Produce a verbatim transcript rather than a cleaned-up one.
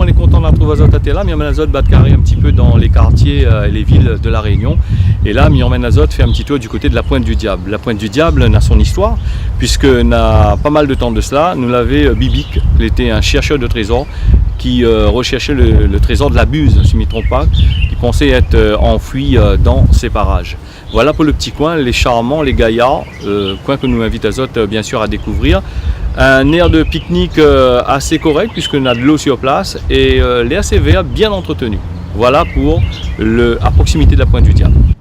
Lé kontan artrouv azot atèr la, mi amenn azot bat karé in ti pé dan lé kartié, euh, é lé vil de La Rényon. É la, mi amenn azot fé in ti tour du koté de la Pointe du Diable. La Pointe du Diable na son istoir, puisk na pa mal de tan de sela, nou lavé, euh, Bibic, lété in shèrshèr de trézor ki, euh, roshèrshé le, le trézor de la Buse, si mi tronp pa, ki pansé èt, euh, anfoui, euh, dan sé paraz. Voila pou le ti koin, lé sharman, lé gayar, euh, koin ke nou invit azot, euh, biensir, a dékouvrir. In èr de piknik, euh, asé korèk, puisk na dolo sur plas é, euh, lé asé vèr, bien antretenu. Voila pou le, a proksimité de la Pointe du Diable.